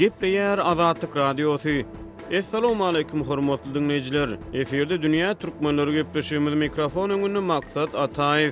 Gepleýär Azatlyk Radiosy. Essalawmaleýkim hormatly diňleýjiler! Efirde dünýä türkmenleri gepleşigimiz mikrofon öňünde Maksat Ataýew.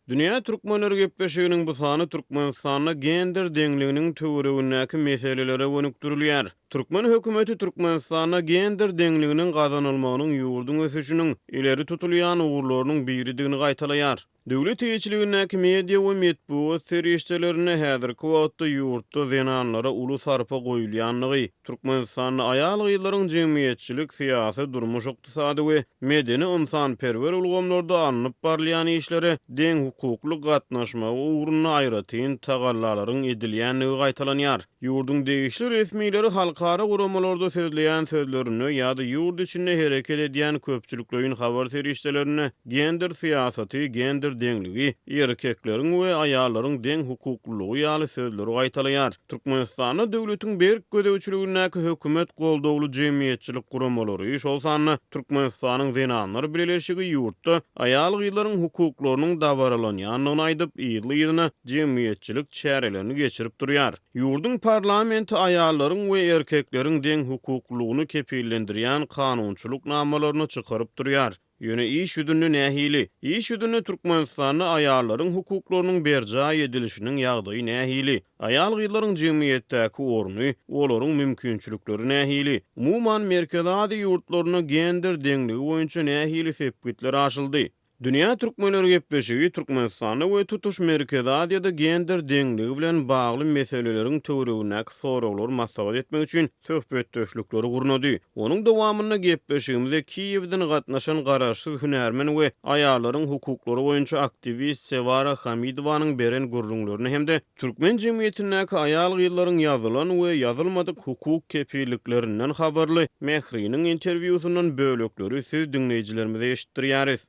Dünýä türkmenleri gepleşiginiň bu sany Türkmenistanda gender deňliginiň töweregindäki meselelere gönükdirilýär. Türkmen hökümeti Türkmenistanda gender deňliginiň gazanylmagynyň ýurduň ösüşiniň ileri tutulýan ugurlarynyň biridigini gaýtalaýar. Döwlet eýeçiligindäki media we metbugat serişdelerinde häzirki wagtda ýurtda zenanlara uly sarpa goýulýandygy, Türkmenistanda aýal-gyzlaryň jemgyýetçilik, syýasy, durmuş-ykdysady we medeni-ynsanperwer ulgamlarda alnyp barylýan işlere deňhukukly gatnaşmagy ugrunda aýratyn tagallalaryň edilýändigi gaýtalanýar. Ýurduň degişli resmileri halkara guramalarda sözleýän sözlerinde ýa-da ýurt içinde hereket edýän köpçülikleýin habar serişdelerinde gender syýasaty, gender deňligi, erkekleriň we aýallaryň deň hukuklylygy ýaly sözleri gaýtalaýar. Türkmenistanda döwletiň berk gözegçiligindäki hökümet goldawly jemgyýetçilik guramalary, şol sanda Türkmenistanyň Zenanlar bileleşigi ýurtda aýal-gyzlaryň hukuklarynyň dabaralanýandygyny aýdyp, yzly-yzyna jemgyýetçilik çärelerini geçirip durýar. Ýurduň parlamenti aýallaryň we erkekleriň deň hukuklylygyny kepillendirýän kanunçylyk namalaryny çykaryp durýar. Ýöne iş ýüzünde nähili? Iş ýüzünde Türkmenistanda aýallaryň hukuklarynyň berjaý edilişiniň ýagdaýy nähili? Aýal-gyzlaryň jemgyýetdäki orny, olaryň mümkinçilikleri nähili? Umuman, Merkezi Aziýa ýurtlarynda gender deňligi boýunça nähili sepgitler aşyldy? Dünýä türkmenleri gepleşigi Türkmenistanda we tutuş Merkezi Aziýada gender deňligi bilen bagly meseleleriň töweregindäki soraglary maslahat etmek üçin söhbetdeşlikleri gurnady. Onuň dowamynda gepleşigimize Kiýewden gatnaşan garaşsyz hünärmen we aýallaryň hukuklary boýunça aktiwist Sewara Hamidowanyň beren gürrüňlerini hem-de türkmen jemgyýetindäki aýal-gyzlaryň ýazylan we ýazylmadyk hukuk kepilliklerinden habarly Mähriniň interwýusyndan bölekleri siz diňleýjilerimize eşitdirýäris.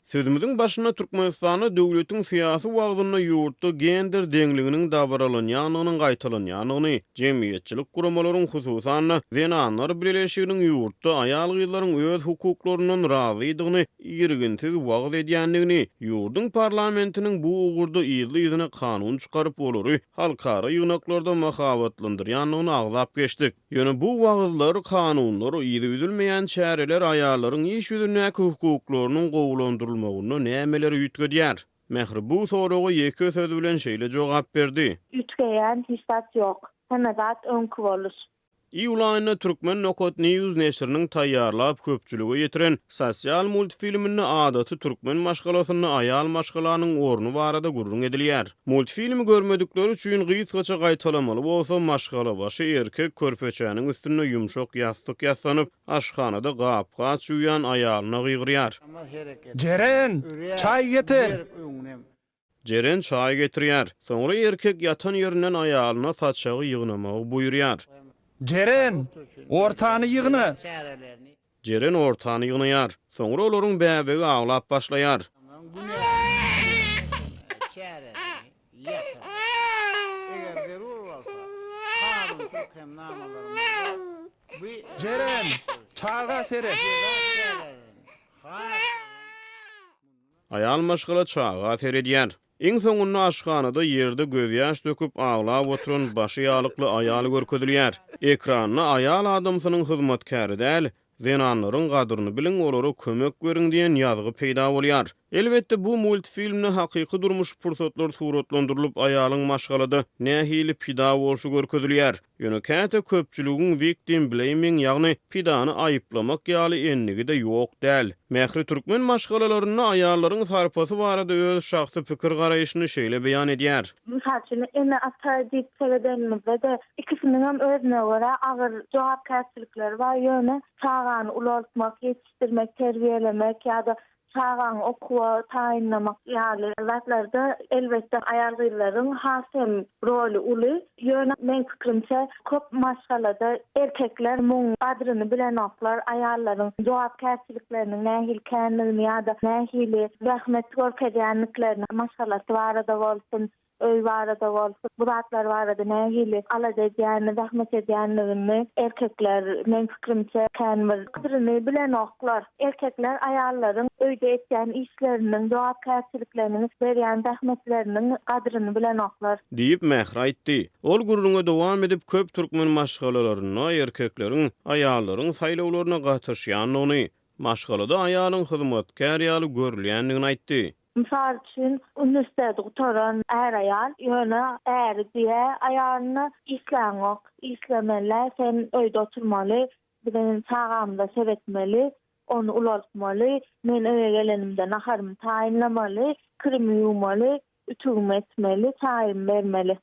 Sözümiziň başynda Türkmenistanda döwletiň syýasy wagzynda ýurtda gender deňliginiň dabaralanýandygynyň gaýtalanýandygyny, jemgyýetçilik guramalaryň, hususan-da, Zenanlar bileleşiginiň ýurtda aýal-gyzlaryň öz hukuklaryndan razydygyny irginsiz wagyz edýändigini, ýurduň parlamentiniň bu ugurda yzly-yzyna kanun çykaryp, olary halkara ýygnaklarda mahabatlandyrýandygyny agzap geçdik. Ýöne bu wagyzlar, kanunlar, yzy üzülmeýän çäreler aýallaryň iş ýüzündäki hukuklarynyň gowulandyrylmagynda nämeleri üýtgedýär? Mähri bu soraga ýeke söz bilen şeýle jogap berdi. Üýtgeýän hiç zat ýok. Hemme zat öňki boluş. Iýul aýynda Turkmen Nokat News neşiriniň taýýarlap köpçülige ýetiren Sosial multfilminde adaty türkmen maşgalasynda aýal maşgalanyň orny barada gürrüň edilýär. Multfilmi görmedikler üçin gysgaça gaýtalamaly bolsa, maşgalabaşy erkek körpeçäniň üstünde ýumşak ýassyk ýassanyp, aşhanada gap-gaç ýuwýan aýalyna gygyrýar. Jeren, çaý getir! Jeren çaý getirýär. Soňra erkek ýatan ýerinden aýalyna saçagy ýygnamagy buýurýar. Jeren, ortany ýygna! Jeren ortany ýygnaýar. Soňra olaryň bäbegi aglap başlaýar. Jeren, çaga seret! Aýal maşgala çaga seredýär. Iň soňunda aşhanada ýerde gözýaş döküp aglap oturan başy ýalykly aýal görkezilýär. Ekranda aýal adamsynyň hyzmatkäri däl, zenanlaryň gadryny biliň, olara kömek beriň diýen ýazgy peýda bolýar. Elbetde, bu multfilmde hakyky durmuş pursatlar suratlandyrylyp, aýalyň maşgalada nähili pida bolşy görkezilýär. Ýöne käte köpçüligiň victim blaming ýagny pidany aýyplamak ýaly endigi-de ýok däl. Mähri türkmen maşgalalarynda aýallaryň sarpasy barada öz şahsy pikir-garaýşyny şeýle beýan edýär. Mysal üçin, ene-ata diýip seredenimizde-de, ikisiniňem özüne görä agyr jogapkärçilikleri bar, ýöne çagany ulaltmak, ýetişdirmek, terbiýelemek ýa-da Çagaňy okuwa taýynlamak ýaly zatlarda elbetde aýal-gyzlaryň has hem roly uly. Ýöne meň pikirimçe köp maşgalada erkekler muň gadryny bilenoklar, aýallaryň jogapkärçilikleriniň nähili känligini ýa-da nähili zähmet görkezýändiklerini maşgalasy barada bolsun. Öý barada bolsa, bu zatlar barada nähili alada edýänini, zähmet edýänligini erkekler, meň pikirimçe, kän bir gadryny bilenoklar. Erkekler aýallaryň öýde etýän işleriniň, jogapkärçilikleriniň, berýän zähmetleriniň gadryny bilenoklar. Diýip, Mähri aýtdy. Ol gürrüňe dowam edip, köp türkmen maşgalalarynda erkekleriň aýallaryň saýlawlaryna gatyşýandygyny, maşgalada aýalyň hyzmatkär ýaly görülýändigini aýtdy. Mysal üçin, uniwersiteti gutaran är-aýal, ýöne äri diýýär aýalyna, Işläňok, işlemeli, sen öýde oturmaly, biziň çagamyza seretmeli, ony ulaltmaly, men öýe gelenimde naharymy taýynlamaly, kirimi ýuwmaly, ütügimi etmeli, çaýymy bermeli.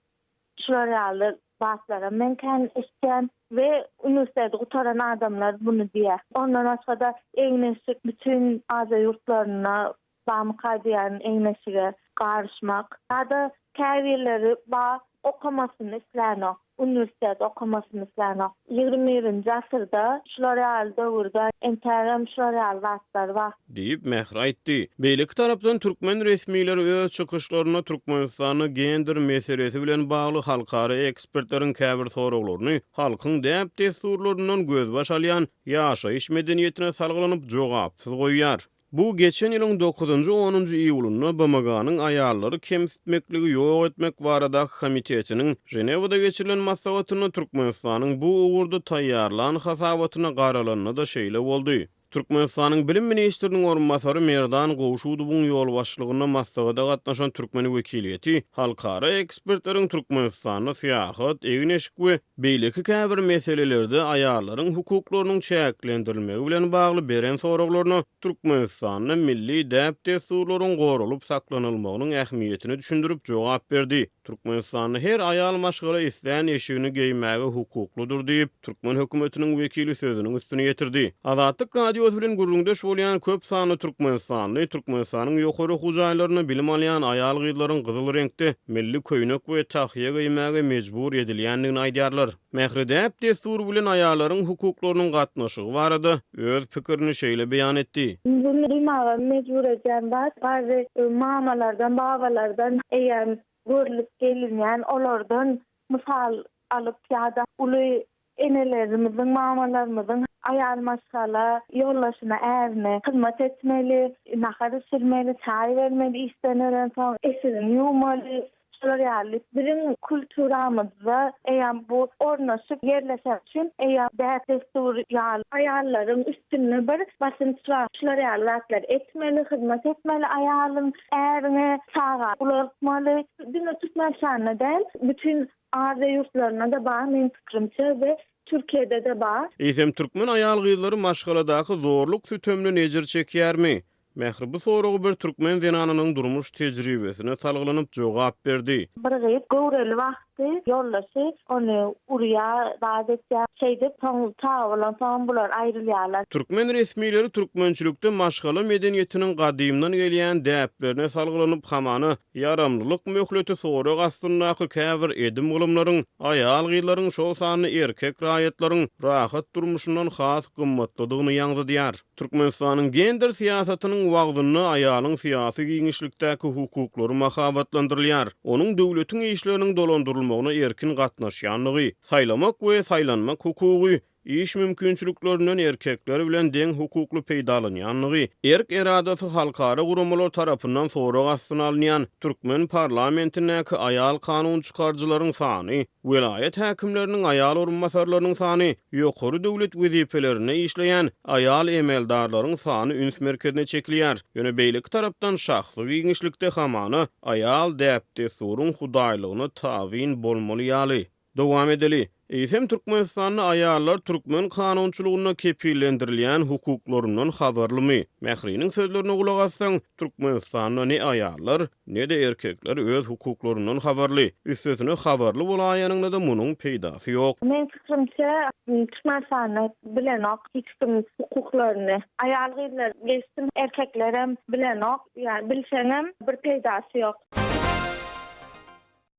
Şular ýaly zatlaram men kän eşitýän we uniwersiteti gutaran adamlar muny diýýär. Ondan başga-da egin-eşik bütin Aziýa ýurtlarynda barmyka diýýän egin-eşige garyşmak. Ýa-da käbirleri bar okamasyny islänok, uniwersitet okamasyny islänok. Ýigrimi birinji asyrda şular ýaly döwürde entägem şular ýaly zatlar bar. Diýip, Mähri aýtdy. Beýleki tarapdan, türkmen resmileri öz çykyşlarynda Türkmenistanda gender meselesi bilen bagly halkara ekspertleriň käbir soraglaryny halkyň däp-dessurlaryndan gözbaş alýan ýaşaýyş medeniýetine salgylanyp jogapsyz goýýar. Bu geçen ýylyň dokuzynjy-onunjy iýulynda BMG-niň aýallary kemsitmekligi ýok etmek baradaky komitetiniň Ženewada geçirilen maslahatynda Türkmenistanyň bu ugurda taýýarlan hasabatyna garalanda-da şeýle boldy. Türkmenistanyň bilim ministriniň orunbasary Merdan Gowşudowyň ýolbaşçylygynda maslahata gatnaşan türkmen wekiliýeti halkara ekspertleriň Türkmenistanda syýahat, egin-eşik we beýleki käbir meselelerde aýallaryň hukuklarynyň çäklendirilmegi bilen bagly beren soraglaryna Türkmenistanda milli däp-dessurlaryň goralyp saklanylmagynyň ähmiýetini düşündirip jogap berdi. Türkmenistanda her aýal maşgala islän eşigini geýmäge hukuklydyr diýip, türkmen hökümetiniň wekili sözüniň üstüni ýetirdi. Azatlyk Radiosy bilen gürrüňdeş bolýan köp sanly türkmenistanly Türkmenistanyň ýokary okuw jaýlarynda bilim alýan aýal-gyzlaryň gyzyl reňkde milli köýnek we tahýa geýmäge mejbur edilýändigini aýdýarlar. Mähri däp-dessur bilen aýallaryň hukuklarynyň gatnaşygy barada öz pikirini şeýle beýan etdi. Muny duýmaga mejbur edýän zat, garry mamalardan, babalardan eýýäm görlüp gelinýän, olardan mysal alyp ýa-da uly enelerimiziň, mamalarymyzyň aýal maşgala ýoldaşyna, ärine hyzmat etmeli, nahar bişirmeli, çaý bermeli işden gelensoň, eşigini ýuwmaly, Şular ýaly biziň kulturamyzda eýýäm bu ornaşyp ýerleşen üçin eýýäm däp-dessur ýaly aýallaryň üstünde bir basynç bar. Şular ýaly zatlar etmeli, hyzmat etmeli aýalyň äriňe, çaga ulaltmaly. Diňe Türkmenistanda däl, bütin Aziýa ýurtlarynda-da bar meň pikirimçe we Türkiýede-de bar. Eýsem türkmen aýal-gyzlary maşgaladaky zorluk-sütemden ejir çekýärmi? Mähri bu soragy bir türkmen zenanynyň durmuş tejribesine salgylanyp jogap berdi. Bir gyz göwreli wagty ýoldaşy ony urýar, zat etýär. Şeýdip, soň çaga bolansoňam bular aýrylýarlar. Türkmen resmileri türkmençilikde maşgala medeniýetiniň gadymdan gelýän däplerine salgylanyp, hamana, ýaramlylyk möhleti sorag astyndaky käbir edim-gylymlaryň aýal-gyzlaryň, şol sanda erkek raýatlaryň rahat durmuşyndan has gymmatlydygyny ýaňzydýar. Türkmenistanyň gender syýasatynyň wagzynda aýalyň syýasy giňişlikdäki hukuklary mahabatlandyrylýar, onuň döwletiň işleriniň dolandyrylmagyna erkin gatnaşýandygy, saýlamak we saýlanmak hukugy, iş mümkinçiliklerinden erkekler bilen deň hukukly peýdalanýandygy, erk-eradasy halkara guramalar tarapyndan sorag astyna alynýan türkmen parlamentindäki aýal kanunçykaryjylaryň sany, welaýat häkimleriniň aýal orunbasarlarynyň sany, ýokary döwlet wezipelerinde işleýän aýal emeldarlaryň sany üns merkezine çekilýär. Ýöne beýleki tarapdan şahsy giňişlikde hamana aýal däp-dessuryň hudaýlygyna tabyn bolmaly ýaly. Dowam edeli. Eýsem Türkmenistanda aýallar türkmen kanunçylygynda kepillendirilýän hukuklaryndan habarlymy? Mähriniň sözlerine gulak assaň, Türkmenistanda ne aýallar, Ne-de erkekler öz hukuklaryndan habarly. Üstesine habarly bolaýanyňda-da munuň peýdasy ýok. Meň pikirimçe Türkmenistanda bilenok hiç kim hukuklaryny. Aýal gyzlar geçsin erkeklerem bilenok. Ýa bilseňem bir peýdasy ýok.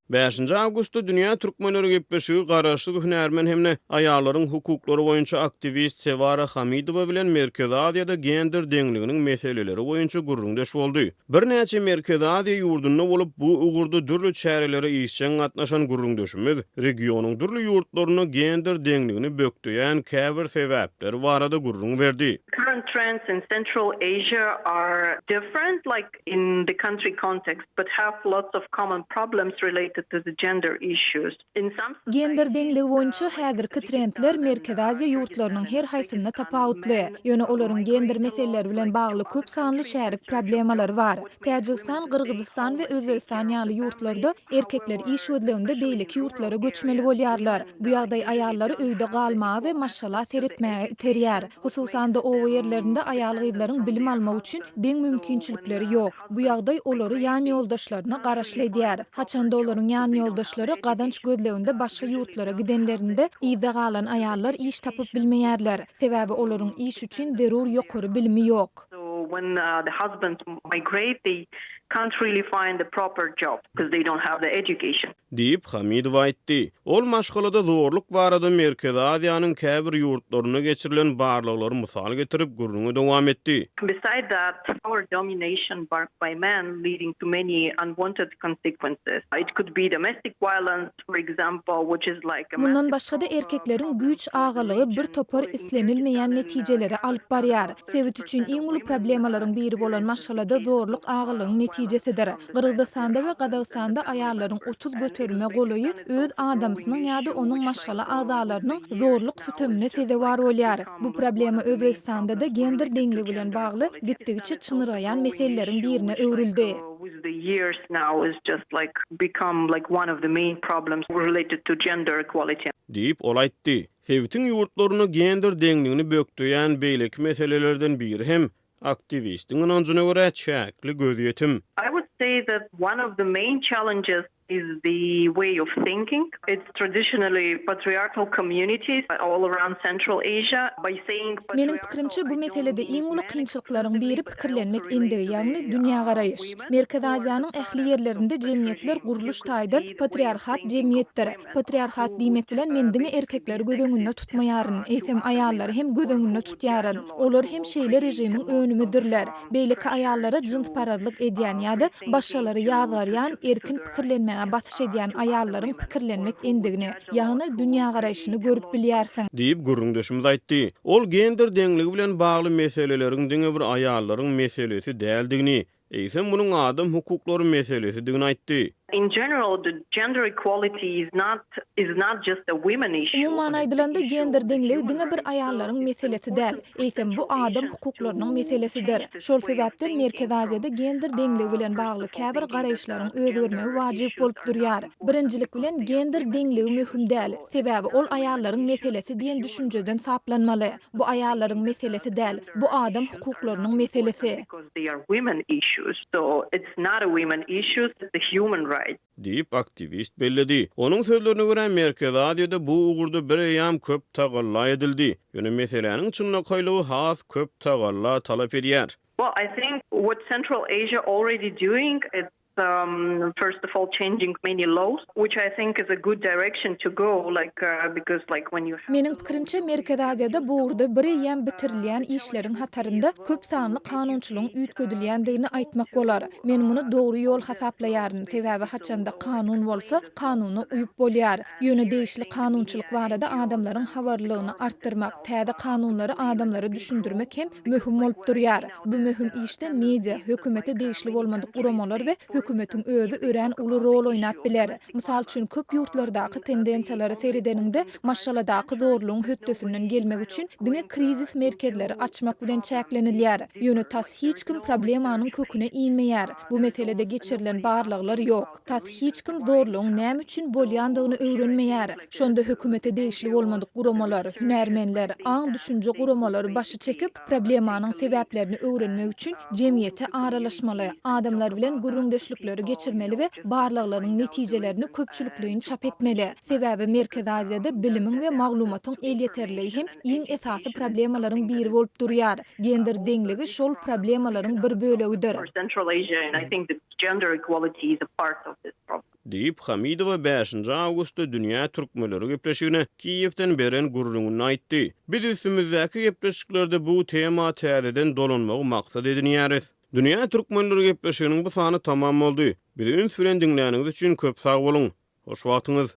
Bäşinji awgustda Dünýä türkmenleri gepleşigi garaşsyz hünärmen hem-de aýallaryň hukuklary boýunça aktiwist Sewara Hamidowa bilen Merkezi Aziýada gender deňliginiň meseleleri boýunça gürrüňdeş boldy. Birnäçe Merkezi Aziýa ýurdunda bolup, bu ugurda dürli çärelere işjeň gatnaşan gürrüňdeşimiz regionyň dürli ýurtlarynda gender deňligini bökdeýän käbir sebäpler barada gürrüň berdi. Current trends in Central Asia are different, like in the country context, but have lots of common problems related to the gender issues. In some Gender deňligi boýunça häzirki trendler Merkezi Aziýa ýurtlarynyň her haýsynda tapawutly. Ýöne olaryň gender meseleleri bilen bagly köp sanly şärik problemalary bar. Täjigistan, Gyrgyzystan we Özbegistan ýaly ýurtlarda erkekler iş gözleginde beýleki ýurtlara göçmeli bolýarlar. Bu ýagdaý aýallary öýde galmaga we maşgala seretmäge iterýär. Hususan-da, oba ýerlerinde aýal-gyzlaryň bilim almak üçin deň mümkinçilikleri ýok. Bu ýagdaý olary ýanýoldaşlaryna garaşly edýär. Haçanda olaryň ýanýoldaşlary gazanç gözleginde başga ýurtlara gidenlerinde, yzda galan aýallar iş tapyp bilmeýärler. Sebäbi olaryň iş üçin zerur ýokary bilimi ýok. Diýip, Hamidowa aýtdy. Ol maşgalada zorluk barada Merkezi Aziýanyň käbir ýurtlarynda geçirilen barlaglary mysal getirip, gürrüňi dowam etdi. Beside that, power domination by men leading to many unwanted consequences. It could be domestic violence, for example, which is like a Mundan başga-da erkekleriň güýç agalygy bir topar islenilmeýän netijelere alyp barýar. Sebit üçin iň uly problemalaryň biri bolan maşgalada zorluk agalygyň netijesidir. Gyrgyzystanda we Gazagystanda aýallaryň 30 göterime golaýy öz adamsynyň ýa-da onuň maşgala agzalarynyň zorluk sütemine sezewar bolýar. Bu problema Özbegistanda-da gender deňligi bilen bagly gitdigiçe çynyrgaýan meseleleriň birine öwrüldi. Diýip, ol aýtdy. Sebitiň ýurtlarynda gender deňligini bökdeýän beýleki meselelerden biri hem Aktiwistiň ynanjyna görä, çäkli gözýetim. I would say that one of the main challenges is the way of thinking. It's traditionally patriarchal communities all around Central Asia. By saying Meniň pikirimçe, bu meselede iň uly kynçylyklaryň biri pikirlenmek endigi, ýagny dünýägaraýyş. Merkezi Aziýanyň ähli ýerlerinde jemgyýetler gurluş taýdan patriarhat jemgyýetdir. Patriarhat diýmek bilen men diňe erkekleri göz öňünde tutmaýaryn, eýsem aýallary hem göz öňünde tutýaryn. Olar hem şeýle režimiň önümidirler. Beýleki aýallara jynsparazlyk edýän ýa-da başgalary ýazgarýan, erkin pikirlenmäge basyş edýän aýallaryň pikirlenmek endigini, ýagny dünýägaraýşyny görüp bilýärsiň. Diýip, gürrüňdeşimiz aýtdy. Ol gender deňligi bilen bagly meseleleriň diňe bir aýallaryň meselesi däldigini, eýsem munuň adam hukuklary meselesidigini aýtdy. In general, the gender equality is not is not just a women issue. Umuman aýdylanda, gender deňligi diňe bir aýallaryň meselesi däl, eýsem bu adam hukuklarynyň meselesidir. Şol sebäpden Merkezi Aziýada gender deňligi bilen bagly käbir garaýyşlaryň özgermegi wajyp bolup durýar. Birinjilik bilen, gender deňligi möhüm däl, sebäbi ol aýallaryň meselesi diýen düşünjeden saplanmaly. Bu aýallaryň meselesi däl, bu adam hukuklarynyň meselesi. Diýip, aktiwist belledi. Onuň sözlerine görä, Merkezi Aziýada bu ugurda bireýýäm köp tagalla edildi. Ýöne meseläniň çynlakaýlygy has köp tagalla talap edýär. Well, I think what Central Asia already doing, it's First of all changing many laws, which I think is a good direction to go, like because like when you have. Meniň pikirimçe, Merkezi Aziýada bu ugurda bireýýäm bitirilýän işleriň hatarynda köp sanly kanunçylygyň üýtgedilýändigini aýtmak bolar. Men muny dogry ýol hasaplaýaryn, sebäbi haçanda kanun bolsa, kanuna uýup bolýar. Ýöne degişli kanunçylyk barada adamlaryň habarlylygyny artdyrmak, täze kanunlary adamlara düşündirmek hem möhüm bolup durýar. Bu möhüm işde media, hökümete degişli bolmadyk guramalar we hökümetiň özi örän uly rol oýnap biler. Mysal üçin, köp ýurtlardaky tendensiýalara seredeniňde, maşgaladaky zorlugyň hötdesinden gelmek üçin diňe krizis merkezleri açmak bilen çäklenilýär. Ýöne tas hiç kim problemanyň köküne inmeýär. Bu meselede geçirilen barlaglar ýok. Tas hiç kim zorlugyň näme üçin bolýandygyny öwrenmeýär. Şonda hökümete degişli bolmadyk guramalar, hünärmenler, aň-düşünje guramalary başy çekip, Problemanyň sebäplerini öwrenmek üçin jemgyýete aralaşmaly, adamlar bilen gürrüňdeşlikleri geçirmeli we barlaglaryň netijelerini köpçülikleýin çap etmeli. Sebäbi Merkezi Aziýada bilimiň we maglumatyň elýeterligi hem iň esasy problemalaryň biri bolup durýar. Gender deňligi şol problemalaryň bir bölegidir. Diýip, Hamidowa bäşinji awgustda Dünýä türkmenleri gepleşigine Kiýewden beren gürrüňinde aýtdy. Biz üstümizdäki gepleşiklerde bu tema täzeden dolanmagy maksat edinýäris. Dünýä türkmenleri gepleşiginiň bu sany tamam boldy. Bizi üns bilen diňläniňiz üçin köp sag boluň. Hoş wagtyňyz.